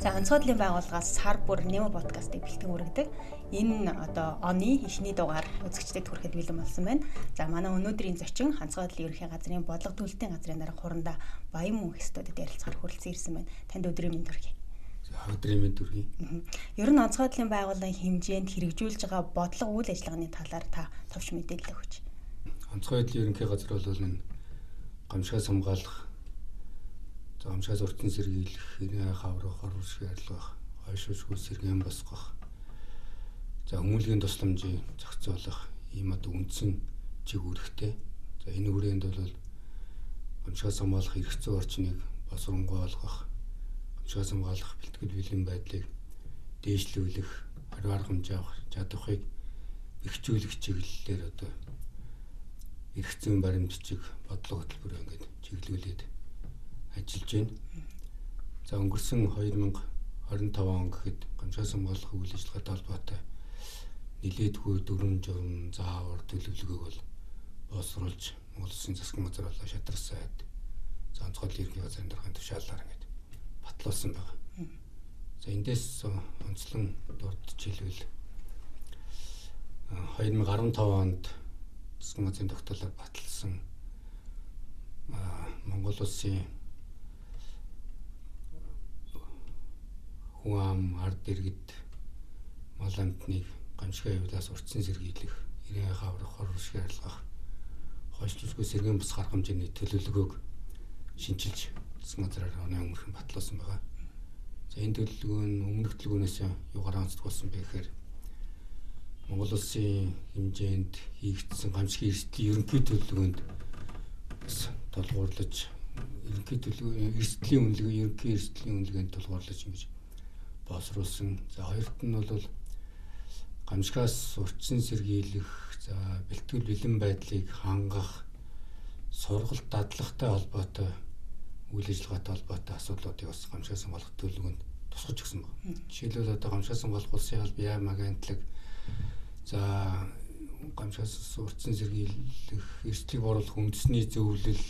За, онцгой байдлын байгууллагаас сар бүр Немо подкастыг бэлтгэн хүргэдэг. Энэ одоо оны эхний дугаар үзэгчдэд хүрэхэд бэлэн болсон байна. За, манай өнөөдрийн зочин онцгой байдлын ерөнхий газрын бодлого төлөлтийн газрын дарга Хурандаа Баянмөнх студид ярилцахаар хүрэлцэн ирсэн байна. Танд өдрийн мэнд хүргэе. За, өдрийн мэнд хүргэе. Ер нь онцгой байдлын байгууллагын хэмжээнд хэрэгжүүлж байгаа бодлого үйл ажиллагааны талаар та товч мэдээлэл өгөөч. Онцгой байдлын ерөнхий газар бол энэ гамшигаас хамгаалах, за гамшигаас урьдчилан сэргийлэх, хэрэг хаврах, хор уршиг арилгах, хойшоошгүй сэргээн босгох, за хүмүүлгийн тусламжийг зохицуулах ийм одоо үндсэн чиг үүрэгтэй. За, энэ хүрээнд бол гамшигаас хамгаалах эрх зүйн орчныг боловсронгуй болгох, гамшигаас хамгаалах бэлтгэл бэлэн байдлыг дээшлүүлэх, ариун арга хэмжээ авах чадварыг бэхжүүлэх чиглэлээр одоо эрх зүйн баримт бичиг, бодлого хөтөлбөр ингээд чиглүүлээд ажиллаж байна. За, өнгөрсөн 2025 он гэхэд гамшигаас хамгаалах үйл ажиллагаатай холбоотой нэлээдгүй дүрэм журам, заавар, төлөвлөгөөг бол боловсруулж Монгол Улсын засгийн газар болон шатрах сайд, за онцгой ерөнхий газрын даргын тушаалаар ингээд батлуулсан байна. За, эндээс онцлон дурдж хэлбэл 2015 онд засгийн газрын тогтоолоор баталсан Монгол Улсын хүн ам, ард иргэд, мал амьтныг гамшигын аюулаас урьдчилан сэргийлэх, эрийн хаврах, хор уршиг арилгах, хойшлуулгүй сэргээн босгох арга хэмжээний төлөвлөгөөг шинчилж засгийн газраар оны өмнөхөн батлуулсан байгаа. За, энэ төлөвлөгөө нь өмнөх төлөвлөгөөнөөс юугаар онцлог болсон бэ гэхээр Монгол Улсын хэмжээнд хийгдсэн гамшигын эрсдлийн ерөнхий төлөвлөгөөнд бас тулгуурлаж, ерөнхий төлөвлөгөө эрсдлийн үнэлгээ, ерөнхий эрсдлийн үнэлгээнд тулгуурлаж ингэж боловсруулсан. За, хоёрт нь бол гамшигаас урьдчилан сэргийлэх, за бэлтгэл бэлэн байдлыг хангах, сургалт дадлагтай холбоотой үйл ажиллагаатай холбоотой асуудлуудыг бас гамшигаас хамгаалах төлөвлөгөөнд тусгаж өгсөн байна. Жишээлбэл одоо гамшигаас хамгаалах улсын алба, яам агентлаг, за гамшигаас урьдчилан сэргийлэх, эрсдлийг бууруулах үндэсний зөвлөл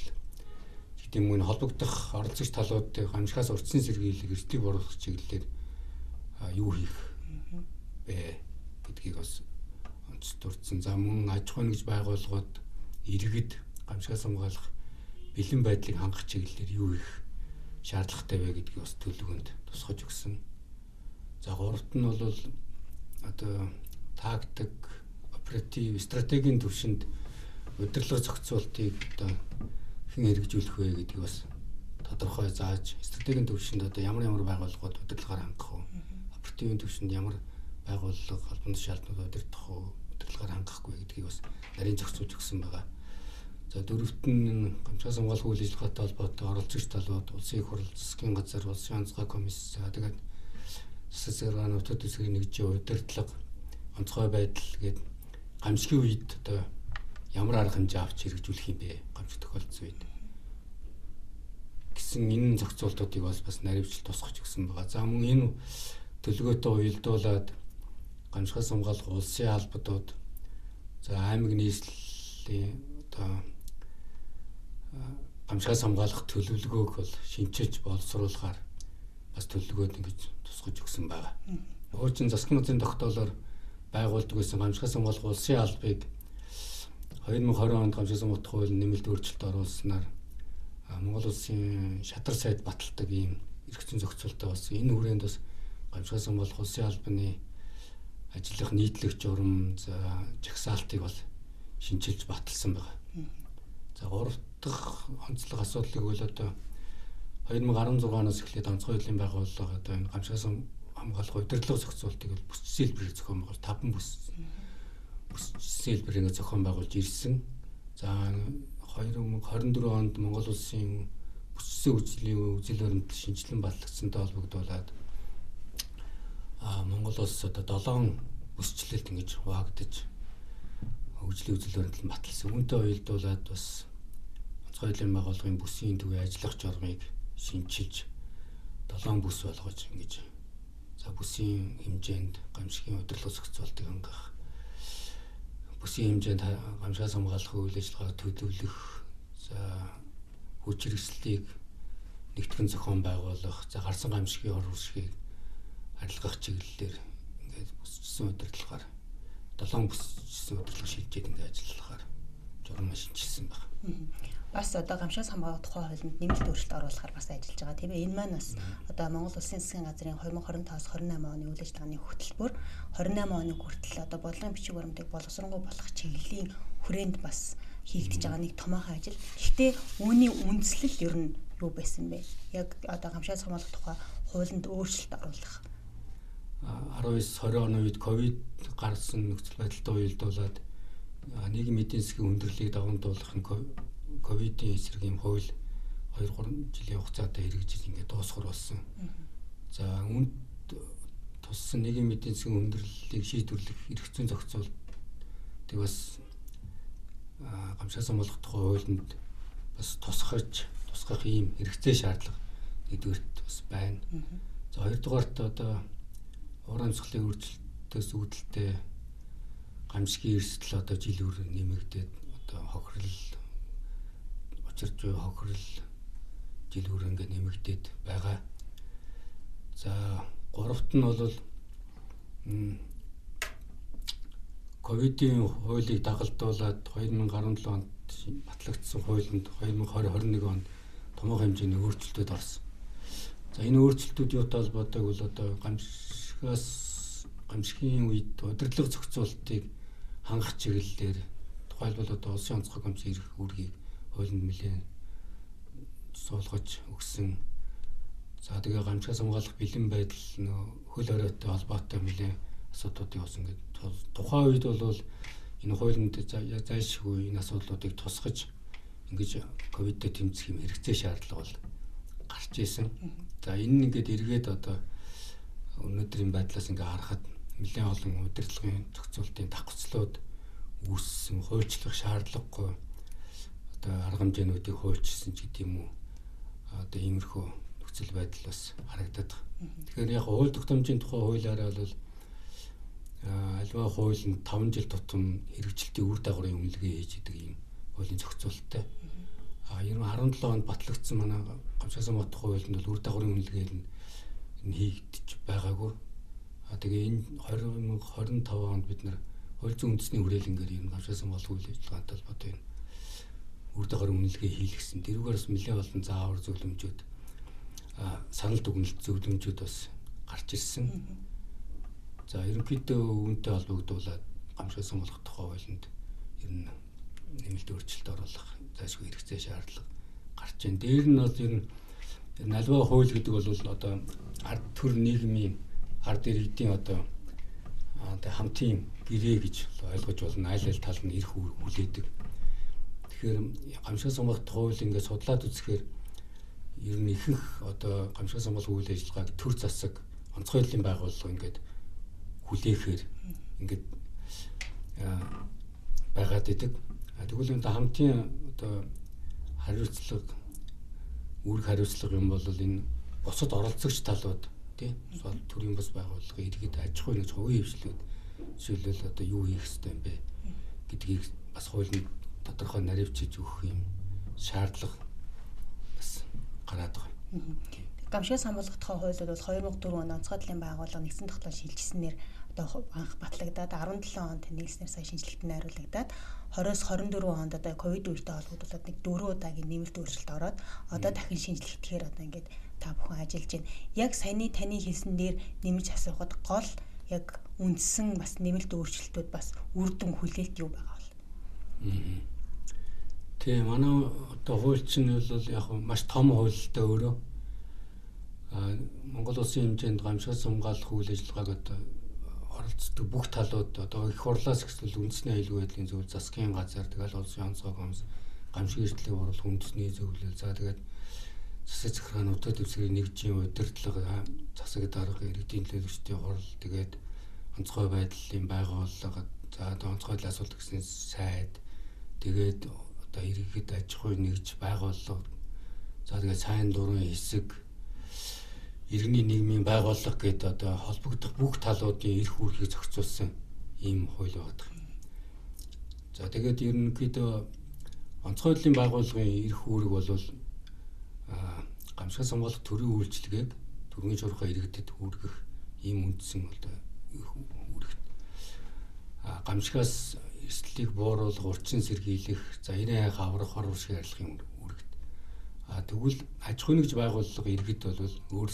гэдэг юм уу, холбогдох оролцогч талуудыг гамшигаас урьдчилан сэргийлэх, эрсдлийг бууруулах чиглэлээр юу хийх бэ гэдгийг бас онц дурдсан. За, мөн аж ахуйн нэгж байгууллагууд, иргэд гамшигаас хамгаалах бэлэн байдлыг хангах чиглэлээр юу хийх шаардлагатай вэ гэдгийг бас төлөвлөгөөнд тусгаж өгсөн. За, гуравт нь бол одоо тактик, оператив, стратегийн түвшинд удирдлага зохицуултыг одоо хэн хэрэгжүүлэх вэ гэдгийг бас тодорхой зааж, стратегийн түвшинд одоо ямар ямар байгууллагууд удирдлагаар хангах вэ? Оперативын түвшинд ямар байгууллага, албан тушаалтнууд удирдах уу, удирдлагаар хангахгүй гэдгийг бас нарийн зохицуулж өгсөн байгаа. За, дөрөвт нь гамшигаас хамгаалах үйл ажиллагаатай холбоотой оролцогч талууд, улсын их хурл, засгийн газар, улсын онцгой комисс, за тэгээд СССР нутаг дэвсгэрийн нэгжийн удирдлага, онцгой байдал гээд гамшигын үед одоо ямар арга хэмжээ авч хэрэгжүүлэх юм бэ? Гамшиг тохиолдсон үед гэсэн энэ зохицуултуудыг бас наривчл тусгаж өгсөн байгаа. За, мөн энэ төлөвлөгөөтэй уялдуулаад гамшигаас хамгаалах улсын албадууд, за аймаг нийслэлийн одоо гамшигаас хамгаалах төлөвлөгөөг бол шинчилж боловсруулахаар бас төлөвлөгөөд ингэж тусгаж өгсөн байгаа. Хуучин засгийн газрын тогтоолоор байгуулдаг байсан гамшигаас хамгаалах улсын албыг 2020 онд гамшигаас хамгаалах хууль нэмэлт өөрчлөлт оруулснаар Монгол Улсын шатар сайд баталдаг ийм эрх зүйн зохицуулттай болсон. Энэ хүрээнд бас гамшигаас хамгаалах улсын албаны ажиллах нийтлэг журам, за жагсаалтыг бол шинчилж баталсан байгаа. За, гурав дахь онцлог асуудлыг бол одоо 2016 оноос эхлээд онцгой байдлын байгууллага одоо энэ гамшигаас хамгаалах удирдлага зохицуултыг бол бүс хэлбэрээр зохион байгуулж, таван бүс хэлбэрээр зохион байгуулж ирсэн. За, 2024 онд Монгол Улсын бүссэн үзлийн үзэл баримтлал шинжилэн батлагдсантай холбогдуулаад Монгол улс одоо 7 бүсчлэлт ингэж хуваагдаж хөгжлийн үзэл баримтлал баталсан. Үүнтэй уялдуулаад бас онцгой байдлын байгууллагын бүсийн төвийн ажиллах журмыг шинчилж 7 бүс болгож ингэж, за бүсийн хэмжээнд гамшигын удирдлага зохицуултыг хангах, бүсийн хэмжээнд гамшигаас хамгаалах үйл ажиллагааг төлөвлөх, за хүч хэрэгслийг нэгтгэн зохион байгуулах, за гарсан гамшигын хор уршигыг арилгах чиглэлээр ингээд бүсчсэн удирдлагаар 7 бүсчсэн удирдлага шилжээд ингээд ажиллахаар журмаа шинэчилсэн байна. Бас одоо гамшигаас хамгаалах тухай хуулинд нэмэлт өөрчлөлт оруулахаар бас ажиллаж байгаа, тийм ээ. Энэ маань бас одоо Монгол Улсын засгийн газрын 2025-аас 28 оны үйл ажиллагааны хөтөлбөр 28 оны хүртэл одоо бодлогын бичиг баримтыг боловсронгуй болох чиглэлийн хүрээнд бас хийгдэж байгаа нэг томоохон ажил. Гэхдээ үүний үндслэл ер нь юу байсан бэ? Яг одоо гамшигаас хамгаалах тухай хуулинд өөрчлөлт оруулах 19 20 оны үед ковид гарсан нөхцөл байдалтай уялдуулаад нийгмийн эдийн засгийн хүндрэлийг дагуулах нь ковидын эсрэг юм хууль 2-3 жилийн хугацаатай хэрэгжиж ингээд дуусгар болсон. За үүнд туссан нийгмийн эдийн засгийн хүндрэлийг шийдвэрлэх эрх зүйн зохицуултыг бас гамшигаас хамгаалах тухай хуулинд бас тусгах ийм хэрэгцээ шаардлага нэгдүгээрт бас байна. За хоёрдугаарт одоо уур амьсгалын өөрчлөлтөөс үүдэлтэй гамшигын эрсдэл одоо жил бүр нэмэгдээд одоо хохирол учирч буй хохирол жил бүр ингээд нэмэгдээд байгаа. За гуравт нь бол ковидын хуулийг дагалдуулаад 2017 онд батлагдсан хуулинд 2020 21 онд томоохон хэмжээний өөрчлөлтүүд орсон. За энэ өөрчлөлтүүд юутай холбоотой бол одоо гамшигын үед удирдлага зохицуултыг хангах чиглэлээр тухайлбал одоо улсын онцгой комисс эрх үүргийг хуулинд нэлээд суулгаж өгсөн. За тэгээ гамшигаас хамгаалах бэлэн байдал нөө хөл хориотой холбоотой нэлээд асуудлуудыг бас ингээд тухайн үед бол энэ хуулинд зайлшгүй энэ асуудлуудыг тусгаж ингэж ковидтэй тэмцэх юм хэрэгцээ шаардлага бол гарч исэн. За энэ нь ингээд эргээд одоо өнөөдрийн байдлаас ингээ харахад нэлээд олон удирдлагын зохицуултын давхцлууд үүссэн, хуульчлах шаардлагагүй одоо арга хэмжээнүүдийг хуульчилсан ч гэдэг юм уу. Одоо иймэрхүү нөхцөл байдал бас харагдаад байна. Тэгэхээр яг хууль тогтоомжийн тухай хуулиараа бол альва хууль нь 5 жил тутам хэрэгжилтийн үр дагаврын үнэлгээ хийж идэг ийм хуулийн зохицуулттай. А 17 онд батлагдсан манай гамшигаас хамгаалах хуулинд бол үр дагаврын үнэлгээ нь хийгдэж байгаагүй. А тэгээ энэ 2025 онд бид нар хууль зүйн үндэсний хүрээлэнгээр энэ гамшигаас хамгаалах үйл ажиллагаатай холбоотой энэ үр дагаврын үнэлгээ хийлгэсэн. Тэрүүгээр бас нэлээд олон заавар зөвлөмжүүд санал дүгнэлт зөвлөмжүүд бас гарч ирсэн. За ерөнхийдөө үүнтэй холбогдуулаад гамшигаас хамгаалах тухай хуулинд ер нь нэмэлт өөрчлөлт оруулах зайлшгүй хэрэгцээ шаардлага гарч байна. Дээр нь бол ер нь альва хууль гэдэг бол одоо ард төр нийгмийн ард иргэдийн одоо хамтын гэрээ гэж ойлгож болно. Аль аль тал нь эрх хүлээдэг. Тэгэхээр гамшигаас хамгаалах хууль ингээд судлаад үзэхээр ер нь ихэнх одоо гамшигаас хамгаалах үйл ажиллагааг төр засаг, онцгой байдлын байгууллага ингээд хүлээхээр ингээд байгаад идэг. Тэгвэл энэ хамтын одоо хариуцлага, үүрэг хариуцлага юм бол энэ бусад оролцогч талууд тий төрийн бас байгууллага, иргэд, аж ахуйн нэгж, хувийн хвшлүүд жишээлбэл одоо юу хийх ёстой юм бэ гэдгийг бас хуулинд тодорхой наривчилж өгөх юм шаардлага бас гараад байгаа. Гамшигаас хамгаалах тухай хуулиуд бол 2004 онд онцгой байдлын байгууллага нэгдсэн тогтоол шилжсэнээр одоо анх батлагдаад 17 онд нийлснээр сая шинэчлэлтэнд найруулагдаад 20-с 24 онд одоо ковид үетэй холбогдуулаад нэг 4 удаагийн нэмэлт өөрчлөлт ороод одоо дахин шинэчлэгдэхээр одоо ингээд та бүхэн ажиллаж байна. Яг саяны таны хэлсэн дээр нэмж асуухад гол яг үндсэн бас нэмэлт өөрчлөлтүүд бас үр дүн хүлээлт юу байгаа вэ? Тийм, манай одоо хууль чинь бол яг маш том хуультай өөрөө. Монгол улсын хэмжээнд гамшигаас хамгаалах үйл ажиллагааг одоо оролцдог бүх талууд одоо их хурлаас эхлүүл үндэсний аюулгүй байдлын зөвлөл, засгийн газар, тэгэл улсын онцгой комисс, гамшиг эрсдлийг оруулах үндэсний зөвлөл, за тэгээд засаг захиргааны нутаг дэвсгэрийн нэгжийн удирдлага, засаг дарга, иргэдийн төлөөлөгчдийн хурал, тэгээд онцгой байдлын байгууллага, за одоо онцгой байдлын асуудал гэсэн сайд, тэгээд одоо иргэд, аж ахуйн нэгж, байгууллага, за тэгээд сайн дурын хэсэг, иргэний нийгмийн байгууллага гэдэг одоо холбогдох бүх талуудын эрх үүргийг зохицуулсан ийм хууль байдаг. За тэгээд ерөнхийдөө онцгой байдлын байгууллагын эрх үүрэг бол гамшигаас хамгаалах төрийн үйлчилгээг төрийн журхаа иргэдэд хүргэх Ийм үндсэн одоо үүрэгт. Гамшигаас эрсдлийг бууруулах, урчин сэргийлэх, за 90 аврах, хор уршиг арилгахын үүрэгт. Тэгвэл аж ахуйн нэгж байгууллага иргэд бол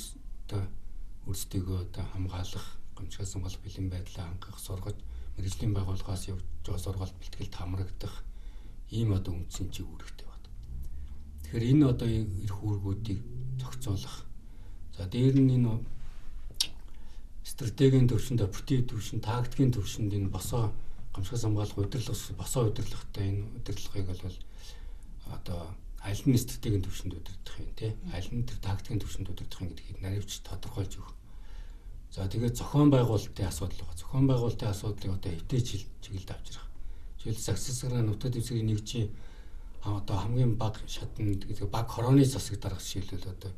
өөрсдийгөө одоо хамгаалах, гамшигаас хамгаалах бэлэн байдлаа хангах, сургаж, мэргэжлийн байгууллагаас явж байгаа сургалт бэлтгэлд хамрагдах ийм одоо үндсэн чиг үүрэгтэй байна. Тэгэхээр энэ одоо эрх үүргүүдийг зохицуулах. За дээр нь энэ стратегийн төвшөнд, оператив төвшөнд, тактикийн төвшөнд энэ босоо гамшигаас хамгаалах удирдлага, босоо удирдлагатай энэ удирдлагыг бол одоо аль нь стратегийн төвшөнд удирдах юм те, аль нь тэр тактикийн төвшөнд удирдах юм гэдгийг наривч тодорхойлж өгөх. За тэгээд зохион байгуулалтын асуудал байгаа. Зохион байгуулалтын асуудлыг одоо эвтэй чиглэлд авчрах. Жишээл саксесраа нутаг дэвсгэрийн нэгжийн одоо хамгийн бага шатнд гэдэг баг хорооны засаг дарга жишээлбэл одоо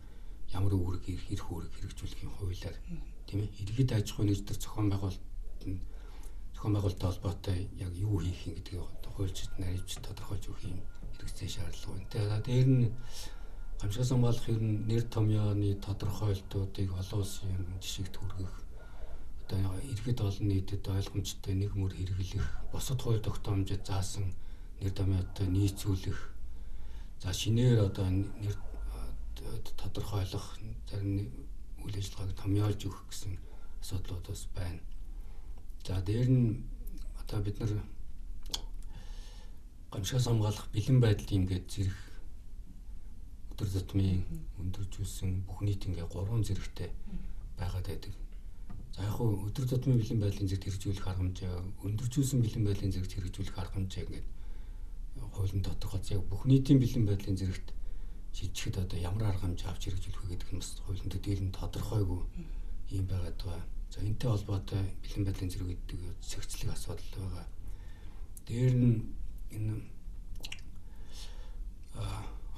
ямар үүрэг эрх үүрэг хэрэгжүүлэхийн хуулиар тийм ээ иргэд аж ахуйн нэгж төр зохион байгуулалт нь зохион байгуулалттай холбоотой яг юу хийх юм гэдгийг хуульч наривч тодорхойлж өгөх юм хэрэгцээ шаардлага байна. Тэгээд дээр нь гамшигаас хамгаалах ер нь нэр томьёоны тодорхойлтуудыг олон улсын жишгт хүргэх, одоо иргэд олон нийтэд ойлгомжтой нэг мөр хэрэглэх, бусад хууль тогтоомжид заасан нэр томьёотой нийцүүлэх, за шинээр одоо нэр тодорхойлох, зарим үйл ажиллагааг томьёолж өгөх гэсэн асуудлууд бас байна. За дээр нь одоо бид нар гамшигаас хамгаалах бэлэн байдлын ингээд зэрэг өдөр тутмын өндөржүүлсэн бүх нийт ингээ 3 зэрэгтэй байгаад байдаг. За яг хөө өдөр тутмын бэлэн байдлын зэрэгт хэрэгжүүлэх арга хэмжээ, өндөржүүлсэн бэлэн байдлын зэрэгт хэрэгжүүлэх арга хэмжээ ингээд хуулийн тодорхойлсон. Яг бүх нийтийн бэлэн байдлын зэрэгт шилжихэд одоо ямар арга хэмжээ авч хэрэгжүүлэх вэ гэдэг нь бас хуулийн төдийлөн тодорхойгүй юм байгаад байгаа. За энэтэй холбоотой бэлэн байдлын зэрэг гэдэг зохицлог асуудал байгаа. Дээр нь энэ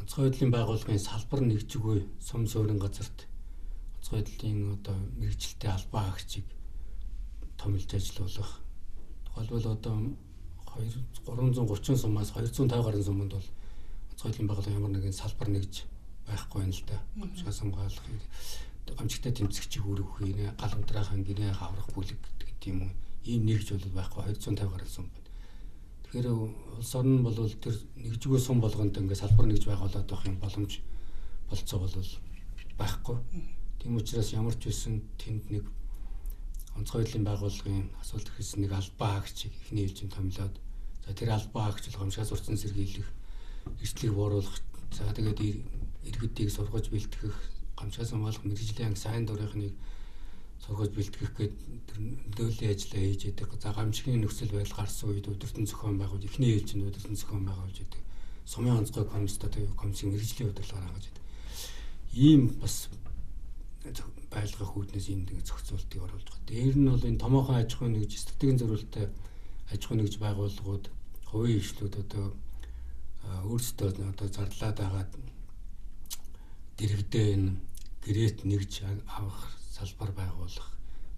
онцгой байдлын байгууллагын салбар нэгжгүй сум суурин газарт онцгой байдлын одоо мэргэжилтэй албан хаагчийг томилж ажилуулах. Тухайлбал одоо 330 сумаас 250 гаруй суманд бол онцгой байдлын байгууллага ямар нэгэн салбар нэгж байхгүй байна л да. Гамшигаас хамгаалах, гамшигтай тэмцэгчийг өргөх, гал унтраахан гинэ хаврах бүлэг гэдэг юм уу. Ийм нэгж бол байхгүй 250 гаруй сум байна. Тэгэхээр улс орн бол тэр нэгжгүй сум болгонд ингээд салбар нэгж байгуулад байх юм боломж болцоо бол байхгүй. Тийм учраас ямар ч байсан тэнд нэг онцгой байдлын байгууллагын асуулт хийсэн нэг албан хаагчийг эхний ээлжинд томилоод, за тэр албан хаагч бол гамшигаас урьдчилан сэргийлэх, эрсдлийг бууруулах, за тэгээд иргэдийг сургаж бэлтгэх, гамшигаас хамгаалах мэргэжлийн анги сайн дурынхныг сургаж бэлтгэх гээд тэр нөлөөлийн ажлаа хийж яадаг. За гамшигын нөхцөл байдал гарсан үед удирдан зохион байгуулж, эхний ээлжинд удирдан зохион байгуулж яадаг. Сумын онцгой комисстой комиссийн мэргэжлийн удирдлагаар хангаж яадаг. Ийм бас байлгах үүднээс ийм нэг зохицуултыг оруулж байгаа. Дээр нь бол энэ томоохон аж ахуйн нэгж, стратегийн зориулттай аж ахуйн нэгж байгууллагууд, хувийн хвшлүүд одоо өөрсдөө одоо зарлаад агаад дэрэгдээ энэ гэрээт нэгж авах, салбар байгуулах,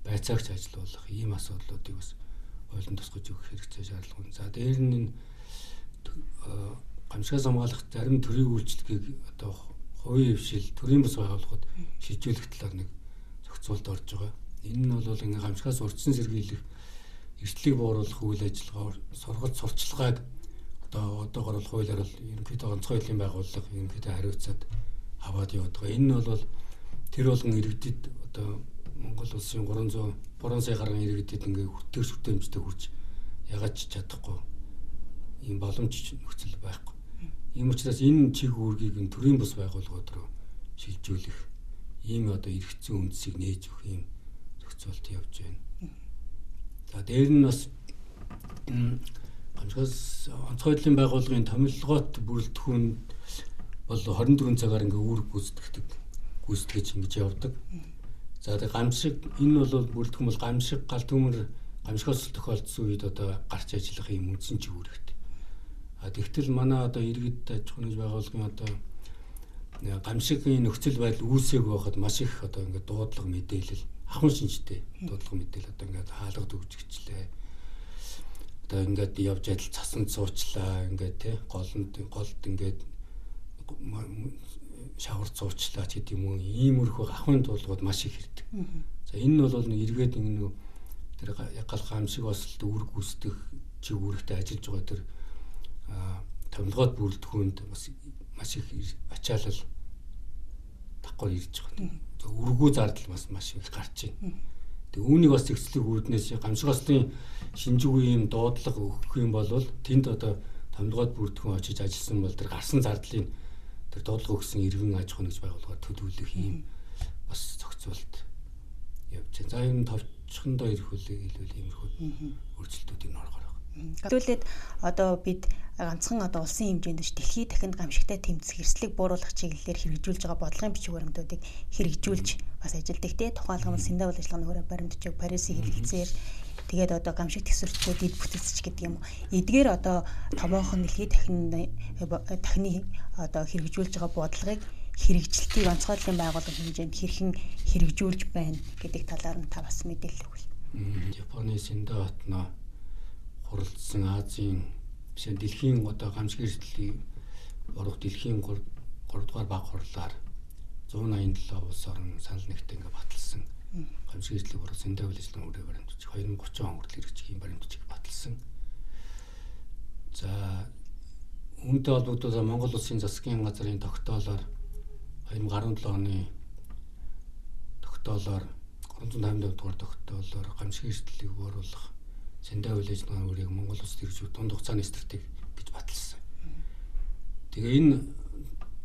байцаагч ажилуулах ийм асуудлуудыг бас хуулийн тусгаж өгөх хэрэгцээ шаардлага байна. За дээр нь энэ гамшигаас хамгаалах зарим төрийн үйлчлэгийг одоо хувийн хвшил, төрийн бус байгууллагууд шилжүүлэх талаар нэг зохицуулт орж байгаа. Энэ нь бол ингээ гамшигаас урьдчилан сэргийлэх, эрсдлийг бууруулах үйл ажиллагаа, сургалт сурчлагыг одоо одоогор бол хуулиар бол ерөнхийдөө онцгой байдлын байгууллага ерөнхийдөө хариуцаад аваад яваад байгаа. Энэ нь бол тэр болгон иргэдэд одоо Монгол улсын 3 сая гаруй иргэдэд ингээ хүтгэж хүртээмжтэй хүрч ягаад ч чадахгүй ийм боломж нөхцөл байхгүй. Ийм учраас энэ чиг үүргийг энэ төрийн бус байгууллагууд руу шилжүүлэх ийм одоо эргэцэн үндсийг нээж өгөх ийм зохицуулт явж байна. За дээр нь бас гамшигаас онцгой байдлын байгууллагын томилгоот бүрэлдэхүүн бол 24 цагаар ингээ үүрэг гүйцэтгэж ингэж явдаг. За тэгээ гамшиг энэ бол бүрэлдэхүүн бол гамшиг гал төмөр гамшигаас тохиолдсон үед одоо гарч ажиллах юм үндсэн чиг үүрэгтэй. А тэгтэл манай одоо иргэд аж ахуйн байгууллагын одоо гамшигын нөхцөл байдал үүсээг байхад маш их одоо ингээд дуудлага мэдээлэл ахуйн шинжтэй дуудлага мэдээлэл одоо ингээд хаалга төгжигчлээ. Одоо ингээд явж адил цасанд суучлаа ингээд тий голд ингээд шавар цуучлаа ч гэдэг юм уу иймэрхүү ахуйн дуудлагууд маш их ирдэг. За энэ нь бол нэг эргээд нэг тэр гал гамшиг осолд үүрэг гүйцэтгэх чиг үүрэгтэй ажиллаж байгаа тэр томилгоод бүрэлдэхүүнд бас маш их ачаалал давхар ирж байгаа. Үргүү зардал бас маш их гарч байна. Тэгээ үүнийг бас зэгцлэх үүднээс гамшиг ослын шинжиг үеийн дуудлага өгөх юм бол тэнд одоо томилгоод бүрдэхүүн очиж ажилласан бол тэр гарсан зардлыг тэр дуудлага өгсөн иргэн аж ахуйн нэгж байгууллагаар төлөвлөх юм бас зохицуулт явж байна. За энэ товчхондоо ирэх үлээ хэлбэл иймэрхүү өөрчлөлтүүдийг орохоор байна. Төлөөд одоо бид ганцхан одоо улсын хэмжээнд биш дэлхийд дахинд гамшигтай тэмцэх эрсдлийг бууруулах чиглэлээр хэрэгжүүлж байгаа бодлогын бичиг баримтуудыг хэрэгжүүлж бас ажилладаг те. Тухайлбал Синдабул ажиллагааны хүрээ баримт бичиг, Парисын хэлэлцээр тэгээд одоо гамшиг төсвөрчүүд эд бүтэлцэж гэдэг юм уу. Эдгээр одоо томоохон дэлхийд дахины одоо хэрэгжүүлж байгаа бодлогыг хэрэгжилтийг онцгой байгууллагын хэмжээнд хэрхэн хэрэгжүүлж байна гэдэг талаар нь та бас мэдээлэл өгвөл. Японы Синдо хотноо хуралдсан Азийн биш дэлхийн одоо гамшиг эрсдлийг оруулах дэлхийн 3 дугаар баг хурлаар 187 улс орон санал нэгтэй ингээ баталсан. Гамшиг эрсдлийг оруулах Синдо үйл ажиллагааны хүрээ баримт бичиг 2030 он хүртэл хэрэгжих юм баримт бичиг баталсан. За үүнтэй холбогдуулаад Монгол улсын засгийн газрын тогтоолоор 2017 оны тогтоолоор 355 дугаар тогтоолоор гамшиг эрсдлийг бууруулах Синдо үйл ажиллагааны үрийг Монгол улсад хэрэгжүүлэх дунд хугацааны стратеги гэж баталсан. Тэгээ энэ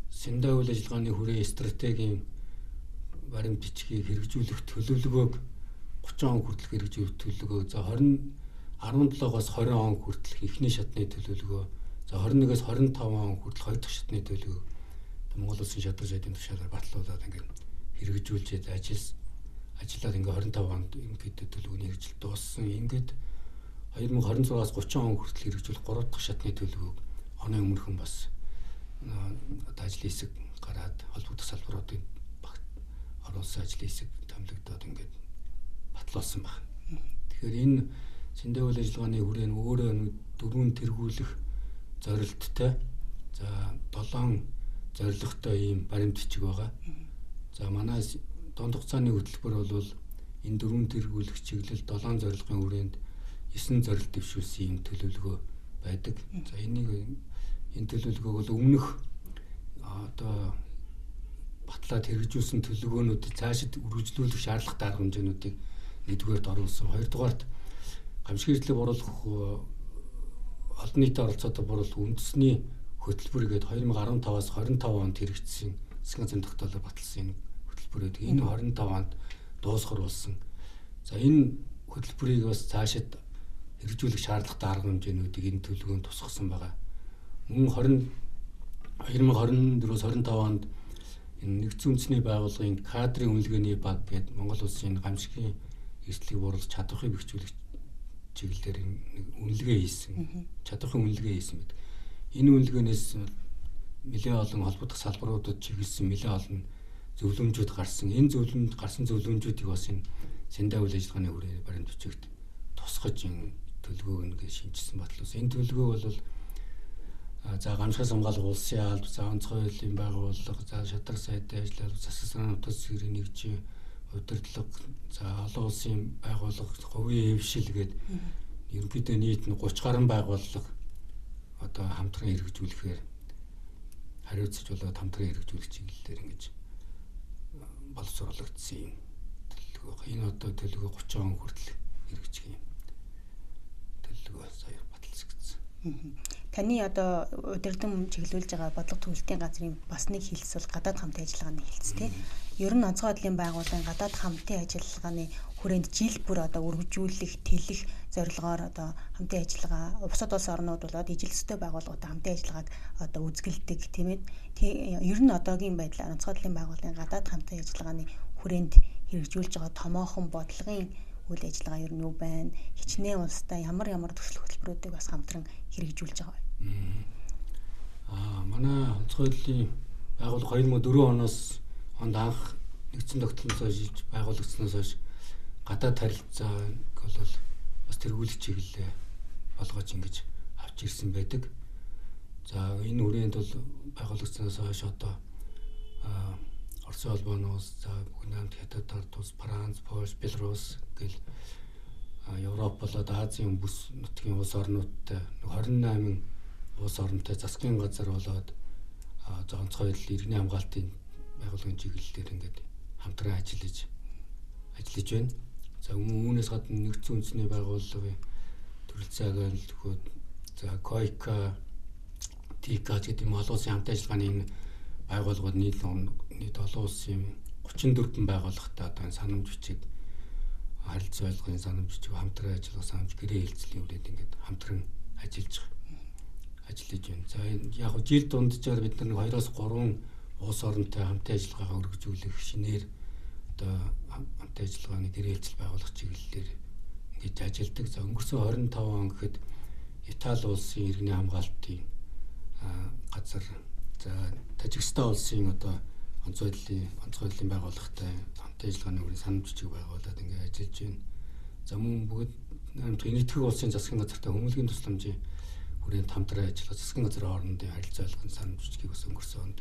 Синдо үйл ажиллагааны хүрээ стратегийн баримт бичгийг хэрэгжүүлэх төлөвлөгөөг 30 он хүртэл хэрэгжүүлэх төлөвлөгөө, за 17-оос 20 он хүртэл эхний шатны төлөвлөгөө, за 21-ээс 25 он хүртэл хоёр дахь шатны төлөвлөгөө Монгол улсын шадар сайдын тушаалаар батлуулаад ингээд хэрэгжүүлж ажиллаад ингээд 25 онд ингээд төлөвлөгөөний хэрэгжил дууссан. Ингээд 2026-аас 30 он хүртэл хэрэгжүүлэх 3 дахь шатны төлөвлөгөөг оны өмнөхөн бас одоо ажлын хэсэг гараад холбогдох салбаруудын багт оруулсан ажлын хэсэг томилогдоод ингээд батлуулсан байна. Тэгэхээр энэ Синдо үйл ажиллагааны хүрээ нь өөрөө дөрвөн тэргүүлэх зорилттой, за 7 зорилготой ийм баримт бичиг байгаа. За манай дунд хугацааны хөтөлбөр бол энэ дөрвөн тэргүүлэх чиглэл 7 зорилгын хүрээнд 9 зорилт дэвшүүлсэн ийм төлөвлөгөө байдаг. За энийг энэ төлөвлөгөөг бол өмнөх одоо батлаад хэрэгжүүлсэн төлөвлөгөөнүүдийг цаашид үргэлжлүүлэх шаардлагатай арга хэмжээнүүдийг нэгдүгээрт оруулсан. Хоёрдугаарт гамшиг эрсдлийг бууруулах олон нийтийн оролцоотой бууруулах үндэсний хөтөлбөр гээд 2015-аас 25 онд хэрэгжсэн засгийн газрын тогтоолоор баталсан энэ хөтөлбөр гэдэг. Энэ 25 онд дуусгар болсон. За энэ хөтөлбөрийг бас цаашид хэрэгжүүлэх шаардлагатай арга хэмжээнүүдийг энэ төлөвлөгөөнд тусгасан байгаа. Мөн 2024-өөс 25 онд энэ нэгдсэн үндэсний байгууллагын кадрын үнэлгээний баг гээд Монгол улсын гамшигын эрсдлийг бууруулах чадварыг бэхжүүлэх чиглэлээр нэг үнэлгээ хийсэн. Чадварын үнэлгээ хийсэн байдаг. Энэ үнэлгээнээс нэлээд олон холбогдох салбаруудад чиглэсэн нэлээд олон зөвлөмжүүд гарсан. Энэ зөвлөмж гарсан зөвлөмжүүдийг бас энэ Синдо үйл ажиллагааны хүрээ баримт бичигт тусгаж энэ төлөвлөгөөг ингээд шинэчилсэн батлуулсан. Энэ төлөвлөгөө бол за гамшигаас хамгаалах улсын алба, за онцгой хуулийн байгууллага, за шадар сайдын ажил алба, засаг санааны утас цэврийн нэгжийн удирдлага, за олон улсын байгууллага, хувийн хэвшил гээд ерөнхийдөө нийт нь 30 гаруй байгууллага одоо хамтран хэрэгжүүлэхээр хариуцж болоод хамтран хэрэгжүүлэх чиглэлээр ингэж боловсруулагдсан юм төлөвлөгөө. Энэ одоо төлөвлөгөө 30 он хүртэл хэрэгжих юм төлөвлөгөө сая баталсан. Таны одоо удирдан чиглүүлж байгаа бодлого төлөлтийн газрын бас нэг хилс бол гадаад хамтын ажиллагааны хилс тий. Ер нь онцгой байдлын байгууллагын гадаад хамтын ажиллагааны хүрээнд жил бүр одоо үргэлжлүүлэх, тэлэх зорилгоор одоо хамтын ажиллагаа бусад улс орнууд болоод ижил төстэй байгууллагуудаа хамтын ажиллагааг одоо үзгэлдэг тийм ээ. Ер нь одоогийн байдлаар онцгой байдлын байгууллагын гадаад хамтын ажиллагааны хүрээнд хэрэгжүүлж байгаа томоохон бодлогын үйл ажиллагаа ер нь юу байна? Хичнээн улстай ямар ямар төсөл хөтөлбөрүүдийг бас хамтран хэрэгжүүлж байгаа вэ? Манай онцгой байдлын байгууллага 2004 оноос онд анх нэгдсэн тогтолцоос хойш байгуулагдсанаас хойш гадаад харилцааг бол бас тэргүүлэх чиглэлээ болгож ингэж авч ирсэн байдаг. За энэ хүрээнд бол байгуулагдсанаас хойш одоо Оросын холбооноос, за Бүгд найрамдах Хятад ард улс, Франц, Польш, Беларус гэл Европ болоод Азийн бүс нутгийн улс орнуудтай 28 улс оронтой засгийн газар болоод онцгой байдал иргэний хамгаалтын байгууллагын чиглэлээр ингээд хамтран ажиллаж байна. За үүнээс гадна нэгдсэн үндэсний байгууллагын төрөлцсөн агентлагууд, за КОИКА, ТИКА гэдэг юм олон улсын хамтын ажиллагааны энэ байгууллагууд нийт олон улсын 34 байгууллагатай одоо энэ санамж бичиг, харилцан ойлгохын санамж бичиг, хамтран ажиллах санамж, гэрээ хэлцлийн хүрээнд ингээд хамтран ажиллаж байна. За яг хөө жил дунджаар бид нар 2-3 улс оронтой хамтын ажиллагаагаа өргөжүүлэх шинээр одоо хамтын ажиллагааны гэрээ хэлцэл байгуулах чиглэлээр ингэж ажилладаг. За өнгөрсөн 25 он гэхэд Итали улсын иргэний хамгаалтын газар, за Тажикстан улсын одоо онцгой байдлын байгууллагатай хамтын ажиллагааны хүрээнд санамж бичиг байгуулад ингээд ажиллаж байна. За мөн бүгд Энэтхэг улсын засгийн газартай хүмүүлгийн тусламжийн хүрээнд хамтран ажиллах засгийн газар хоорондын харилцаа ойлгохын санамж бичгийг бас өнгөрсөн онд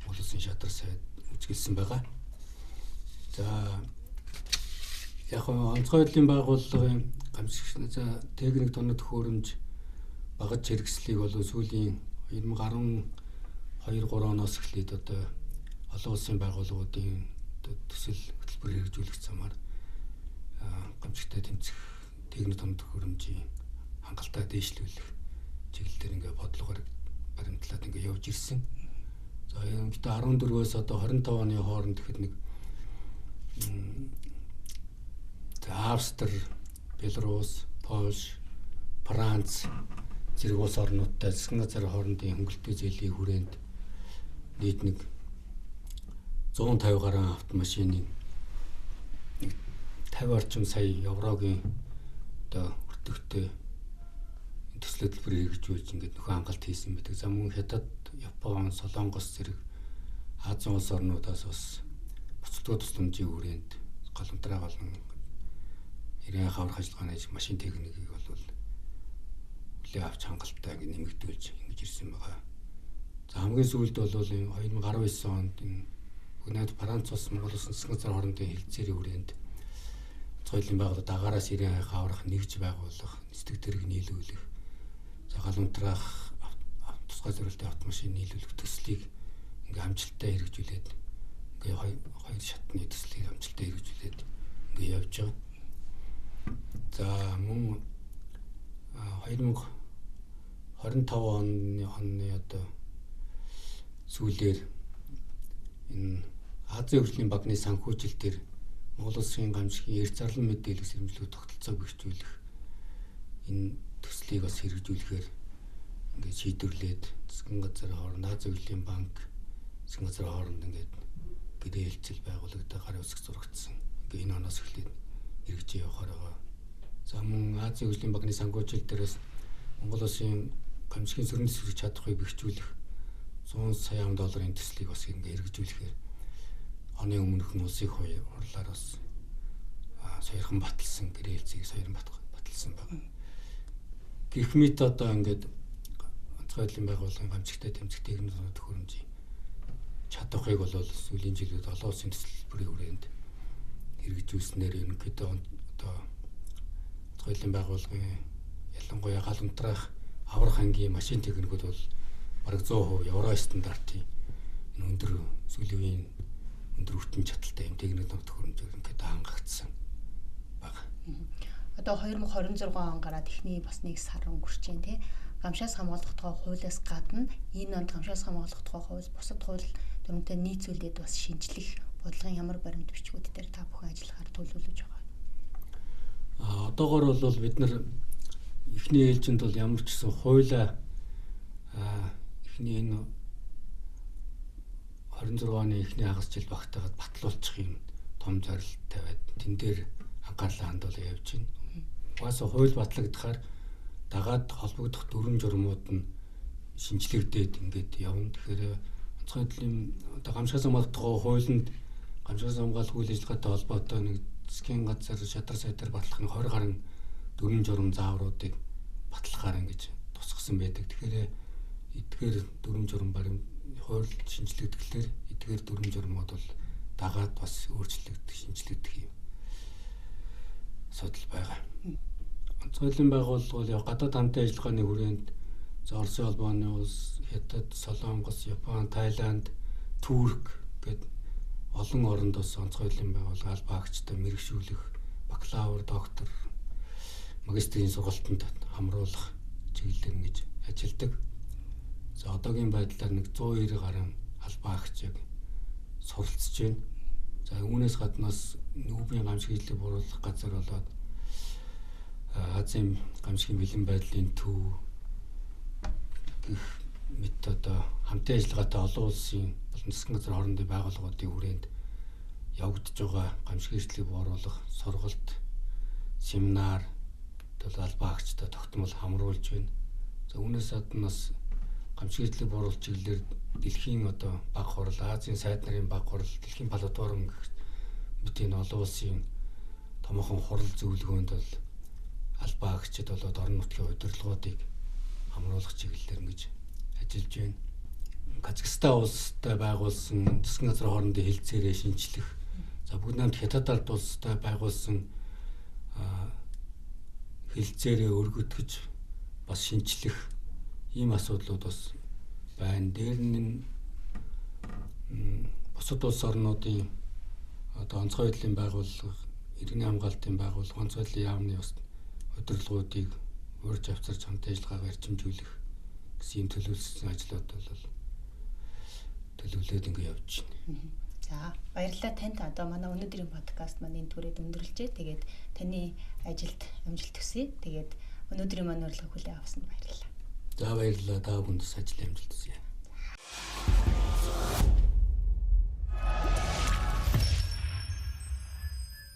Монгол улсын шадар сайд үзэсгэлсэн байгаа. За яг онцгой байдлын байгууллагын гамшигч за техник тоног төхөөрөмж багаж хэрэгслийг бол сүүлийн 2012 3 оноос эхлээд одоо олон улсын байгууллагуудын төсөл хөтөлбөр хэрэгжүүлэх замаар гамшигтай тэмцэх техник тоног төхөөрөмжийн хангалттай дээшлүүлэх чиглэл дээр ингээ бодлогоор баримтлаад ингээ явж ирсэн. За ерөнхийдөө 14-өөс одоо 25 оны хооронд гэхэд нэг за Австри, Беларус, Польш, Франц зэрэг улс орнуудтай засгийн газар хоорондын хөнгөлөлтийн зээлийн хүрээнд нийт нэг 150 гаруй автомашины нэг 50 орчим сая еврогийн одоо өртөгтэй төсөл хөтөлбөр хэрэгжүүлж ингээд нөхөн хангалт хийсэн байдаг. За мөн Хятад, Япон, Солонгос зэрэг Азийн улс орнуудаас бас буцалтгүй тусламжийн хүрээнд голомтраа болон иргэн хаврах ажиллагааны машин техникийг бол хүлээн авч хангалттай ингээд нэмэгдүүлж ингэж ирсэн байгаа. За хамгийн сүүлд бол 2019 онд энэ Бүгд Франц улс, Монгол улсын засгийн газар хоорондын хэлцээрийн хүрээнд онцгой байдлын байгууллага дагаараас иргэн хаврах нэгж байгуулах, нисдэг тэрэг нийлүүлэх, за галунтраах тусгай зориултын автомашин нийлүүлэх төслийг ингээ амжилттай хэрэгжүүлээд ингээ хоёр шатны төслийг амжилттай хэрэгжүүлээд ингээ явж байгаа. За мөн 2025 оны одоо сүүлээр энэ Азийн хөгжлийн банкны санхүүжилт дээр Монгол улсын гамшигын эрт зарлан мэдээлэх сэрэмжлэг тогтолцоог бэхжүүлэх энэ төслийг бас хэрэгжүүлэхээр ингээд шийдвэрлээд засгийн газар хооронд Азийн хөгжлийн банк засгийн газар хооронд ингээд гэрээ хэлцэл байгуулагдаа гарын үсэг зурагдсан. Ингээд энэ оноос эхлээд хэрэгжиж явахаар байгаа. За мөн Азийн хөгжлийн банкны санхүүжилт дээрээс Монгол улсын гамшигын сөрөн дэвсгэрч чадахыг бэхжүүлэх 100 сая долларын төслийг бас ингээд хэрэгжүүлэхээр оны өмнөхөн улсын хурлаар бас саяхан баталсан гэрээ хэлцгийг саяхан баталсан байна. Гэх мэт одоо ингээд онцгой байдлын байгууллагын гамшигтай тэмцэх техник төхөөрөмжийн чадварыг бол сүүлийн жилүүд олон улсын төсөл бүрийн хүрээнд хэрэгжүүлснээр ерөнхийдөө одоо онцгой байдлын байгууллагын ялангуяа гал унтраах аврах ангийн машин техникүүд бол бараг 100% евро стандартын энэ өндөр сүүлийн үеийн өндөр хүртэн чадaltaй юм техник төхөөрөмж ерөнхийдөө хангагдсан байна. Одоо 2026 он гараад эхний бас нэг сар өнгөрч байна тий. Гамшаас хамгаалах тухай хуулиас гадна энэ онд гамшаас хамгаалах тухай хууль, бусад хууль дүрмтэй нийцүүлээд бас шинжлэх бодлогын ямар баримт бичгүүд дээр та бүхэн ажиллахаар төлөвлөж байгаа. Одоогор бол бид нар эхний ээлжинд бол ямар ч гэсэн хуулиа эхний энэ 26 оны эхний хагас жил багтаагаад батлуулчих юм том зорилт тавиад тэн дээр анхаарлаа хандуулаад явж байна. Угаасаа хууль батлагдахаар дагаад холбогдох дүрэм журмууд нь шинжлэгдээд ингээд явна. Тэгэхээр онцгой байдлын одоо гамшигаас хамгаалах тухай хуулинд гамшигаас хамгаалах үйл ажиллагаатай холбоотой нэг засгийн газар шадар сайдаар батлах нь 20 гаруй дүрэм журам заавруудыг батлахаар ингэж тусгасан байдаг. Тэгэхээр эдгээр дүрэм журам барим хууль шинжлэгдэхлээр эдгээр дүрэм журмууд бол дагаад бас өөрчлөгдөх, шинжлэгдэх юм асуудал байгаа. Онцгой байдлын байгууллага бол гадаад хамтын ажиллагааны хүрээнд Оросын холбооны улс, Хятад, Солонгос, Япон, Таиланд, Турк гээд олон оронд бас онцгой байдлын байгууллага албан агчтай мэргэшүүлэх, бакалавр, доктор, магистрийн сургалтанд хамруулах чиглэлээр ингэж ажилладаг. За одоогийн байдлаар нэг 190 гаруй албан агч яг суралцж байна. За үүнээс гадна бас нүүбийн гамшиг хийлийг бууруулах газар болоод Азийн гамшигын бэлэн байдлын төв гэх мэт одоо хамтын ажиллагаатай олон улсын болон засгийн газар хоорондын байгууллагуудын хүрээнд явагдаж байгаа гамшиг хийлийг бууруулах сургалт, семинар бол албан агчтай тогтмол хамруулж байна. За үүнээс гадна бас гамшиг хийлийг бууруулах чиглэлээр дэлхийн одоо баг хурал, Азийн сайд нарын баг хурал, дэлхийн платформ гэх мэт энэ олон улсын томоохон хурал зөвлөгөөнд бол албан агчид болоод орон нутгийн удирдлагуудыг хамруулах чиглэлээр ингэж ажиллаж байна. Казахстан улстай байгуулсан засгийн газар хоорондын хэлцээрээ шинчлэх, за бүгд найрамд Хятад ард улстай байгуулсан хэлцээрээ өргөтгөж бас шинчлэх ийм асуудлууд бас байна. Дээр нь бусад улс орнуудын одоо онцгой байдлын байгууллага, иргэний хамгаалтын байгууллага, онцгой байдлын яамны бас удирдлагуудыг урьж авчирч хамтын ажиллагаагаар эрчимжүүлэх гэсэн юм төлөвлөсөн ажлууд бол төлөвлөөд ингэ явж байна. За баярлалаа танд. Одоо манай өнөөдрийн подкаст маань энэ түрээд өндөрлжээ. Тэгээд таны ажилд амжилт хүсье. Тэгээд өнөөдрийн манай урилгыг хүлээн авсанд баярлалаа. За баярлалаа. Та бүхэнд ажлын амжилт хүсье.